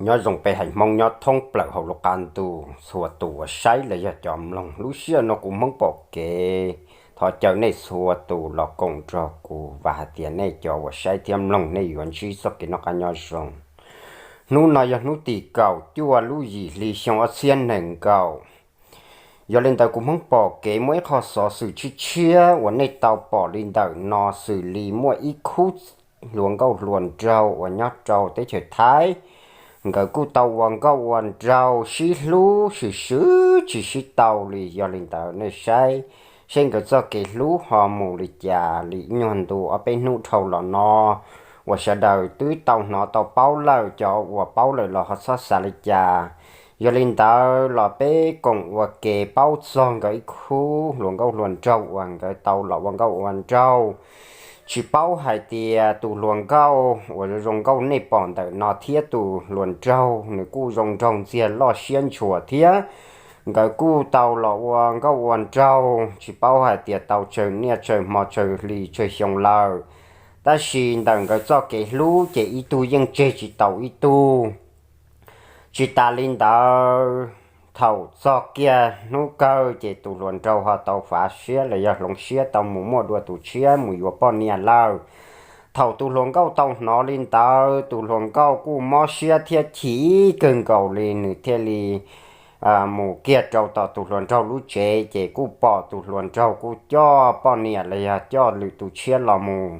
Nyob zoo peb haiv Hmoob nyob thoob plaws hauv lub qab ntuj, txhua tus uas saib los yog cov mloog. Lub sij hawm no kuv Hmoob Pom Kev thov caw nej txhua tus los koom nrog kuv, vam hais tias nej cov uas saib thiab mloog nej yuav ntsib txoj kev noj qab nyob zoo. Hnub no yog hnub tim kaum cuaj lub yim hli xyoo ob txhiab nees nkaum. Yog li ntawd kuv Hmoob Pom Kev muaj ib qho xov xwm tshiab tshiab uas nej tau pom li ntawm no, xws li muaj ib khub hluas nkauj hluas nraug uas nyob rau teb chaws Thaib, nkawd kuj tau ua nkauj ua nraug sib hlub swm swm tsis sib tau li. Yog li ntawd nej saib seb nkawd txoj kev hlub ho mus li cas li. Ib nyuag ntu ob peb hnub dhau los no uas sawv daws twb tau hnov tau paub lawm, cov uas paub lawm los ho txhob xav li cas. Yog li ntawd los peb koom ua ke paub txog nkawd ib khub hluas nkauj hluas nraug uas nkawd tau los ua nkauj ua nraug. Tsis paub hais tias tus hluas nkauj uas zoo nkauj nej pom ntawm no thiab tus hluas nraug nws kuj zoo nraug ntxiag loj siab ntshua thiab. Nkawd kuj tau los ua nkauj ua nraug tsis paub hais tias tau tsawg niaj tsawg hmo tsawg hli tsawg xyoo lawm, tab sis ntawm nkawd txoj kev hlub ces ib tug yeej tseg tsis tau ib tug. Tsis tas li ntawd, thaum txog kiag hnub kawg ces tus hluas nraug ho tau fav siab los yog hloov siab tau mus muaj dua tus tshiab mus yuav poj niam lawm. Thaum tus hluas nkauj tau hnov li ntawd, tus hluas nkauj kuj mob siab thiab chim kawg nkaus li, nws thiaj li mus kiag rau tom tus hluas nraug lub tsev ces kuj pom tus hluas nraug kuj coj poj niam los yog coj lwm tus tshiab los mus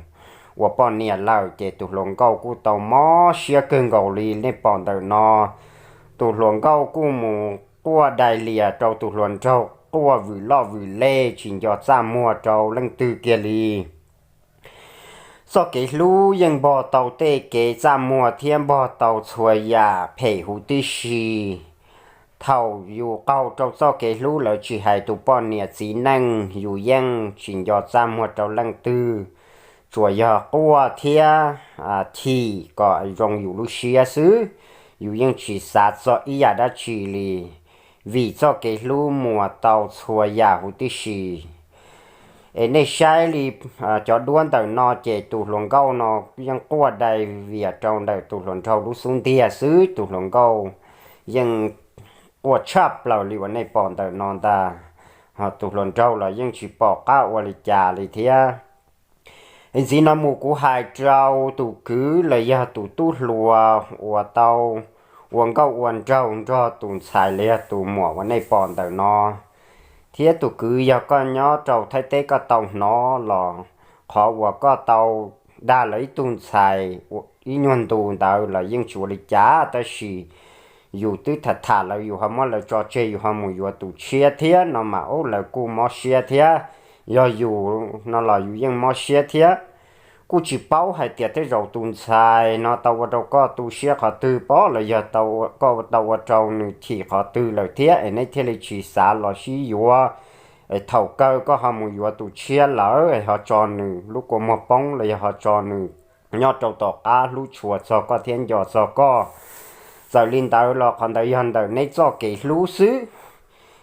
ua poj niam lawm. Ces tus hluas nkauj kuj tau mob siab kawg nkaus li nej pom ntawm no. Tus hluas nkauj kuj mus quaj dai lias rau tus hluas nraug, quaj vwm loj vwm lej tsis nco txaj muag rau leej twg kiag li. Txoj kev hlub yeej npog tau tej kev txaj muag thiab npog tau txhua yam phem huv tib si. Thaum yus qaug rau txoj kev hlub lawm, tsis hais tus poj niam txiv neej, yus yeej tsis nco txaj muag rau leej twg, tsuas yog quaj thiab chim kom zoo yus lub siab xwb. Yus yeej tsis xav txog ib yam dab tsi li, vim txoj kev hlub muas tau txhua yam huv tib si. Es nej saib li cov duab ntawm no ces tus hluas nkauj no yeej quaj dai vias rau ntawm tus hluas nraug lub xub ntiag xwb. Tus hluas nkauj yeej quaj tshaj plaws li uas nej pom ntawm no ntag. Tus hluas nraug los yeej tsis pom qab ua li cas li thiab. Ntxiv no mus kuv hais rau tus kwv los yog tus tub hluas uas tau ua nkauj ua nraug nrog tus ntxhais los yog tus muam uas nej pom ntawm no, thiab tus kwv yog koj nyob rau Thaib teb koj tau hnov los qhov uas koj tau dag lawv ib tug ntxhais ib nyuag ntu ntawd los yeej tsis ua li cas, tab sis yus twb tham tham lawv, yus ho muab lawv tso tseg, yus ho mus yuav tus tshiab thiab no mas ub lawv kuj mob siab thiab. Yog yus no los yus yeej mob siab thiab. Kuj tsis paub hais tias tej zaum tus ntxhais no tau ua rau koj tu siab qhov twg pob los yog koj tau ua rau nws chim qhov twg lawm thiab es neb thiaj li tsis xav los sib yuav. Es thaum kawg koj ho mus yuav tus tshiab lawm es ho tso nws lub kua muag poob los yog ho tso nws nyob rau tom qab hlub tshua txog koj thiab nco txog koj. Txawm li ntawd los qhov ntawd yog ntawm neb txoj kev hlub xwb.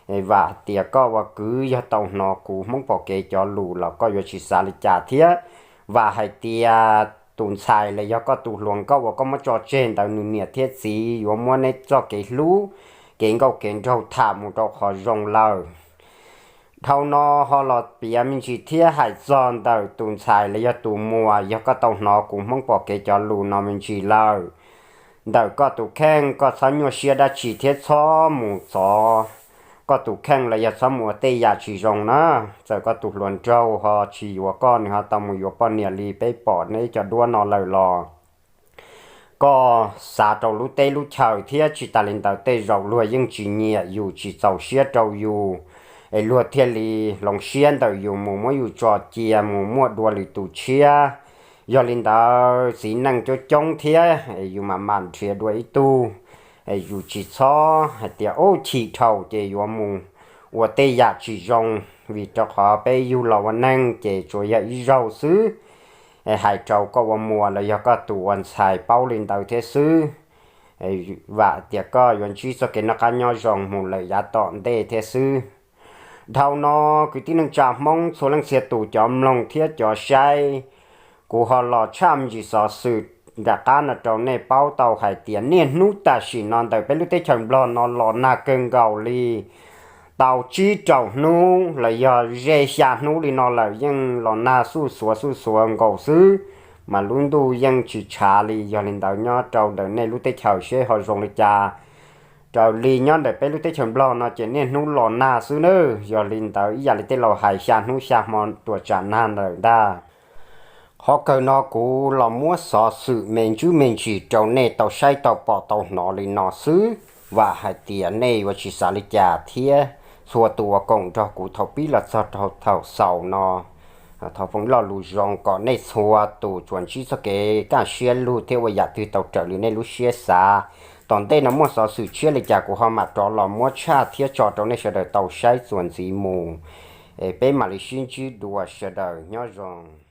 Vam tias koj ua kwv yog tau hnov kuv Hmoob Pom Kev cov lus los koj yuav tsis xav li cas thiab. Vam hais tias tus ntxhais los yog koj tus hluas nkauj uas koj muab tso tseg ntawd nws niam thiab txiv yuav muab neb txoj kev hlub, kev nkauj kev nraug tham mus rau qhov zoo lawm. Dhau no ho los piav me ntsis thiab hais txog ntawm tus ntxhais los yog tus muam, yog koj tau hnov kuv Hmoob Pom Kev cov lus no me ntsis lawm, ntawm koj tus kheej koj txhob nyuaj siab dab tsi thiab txhob mus txov koj tus kheej los yog txhob mus ua tej yam tsis zoo na. Txawm koj tus hluas nraug ho tsis yuav koj, nws ho tau mus yuav poj niam li peb pom neb cov duab no lawm los koj xav rau lub teb lub chaw thiab tsis tas li ntawd tej zaum luag yeej tsis nyiam yus tsis txaus siab rau yus, es luag thiaj li hloov siab ntawm yus mus muab yus tso cia mus muaj dua lwm tus tshiab. Yog li ntawd txiv neej coob coob thiab es yus mam mam nrhiav dua ib tug. Es yus tsis txhob hais tias ub chim dhau ces yuav mus ua tej yam tsis zoo, vim rau qhov peb yug los ua neeg ces tsuas yog ib zaug xwb. Es hais rau koj ua muam los yog koj tus ua ntxhais paub li ntawd thiab xwb. Vam tias koj yuav ntsib txoj kev noj qab nyob zoo mus lawm yav tom ntej thiab xwb. Dhau no kwv tij neej tsa Hmoob txhua leej txhia tus cov mloog thiab cov saib, kuv ho los tshaj me ntsis xov xwm nram qab no rau nej paub tau hais tias niaj hnub tam sim no ntawm peb lub teb chaws Nplog no los nag kawg nkaus li. Tau tsib rau hnub los yog ze xya hnub li no lawm yeej los nag xuj xuav xuj xuav nkaus xwb, mas lub ntuj yeej tsis tshav li. Yog li ntawd nyob rau ntawm nej lub teb chaws seb ho zoo li cas. Raws li nyob ntawm peb lub teb chaws Nplog no ces niaj hnub los nag xwb nawb. Yog li ntawd ib yam li tej laus hais xya hnub xya hmo tuaj tsam nag lawm ntag. Qhov kawg no kuv los muab xov xwm me ntsis me ntsis rau nej tau saib tau pom tau hnov li no xwb. Vam hais tias nej yuav tsis xav li cas thiab txhua tus uas koom nrog kuv thaum pib los txog rau thaum xaus no, thov foom loj lus zoo kom nej txhua tus tsuas ntsib txoj kev kaj siab lug thiab ua yam twg tau raws li nej lub siab xav. Tom ntej no muaj xov xwm tshiab li cas kuv ho mam rov los muab tshaj thiab tso rau nej sawv daws tau saib txuas ntxiv mus. Es peb mam li sib ntsib dua, sawv daws nyob zoo.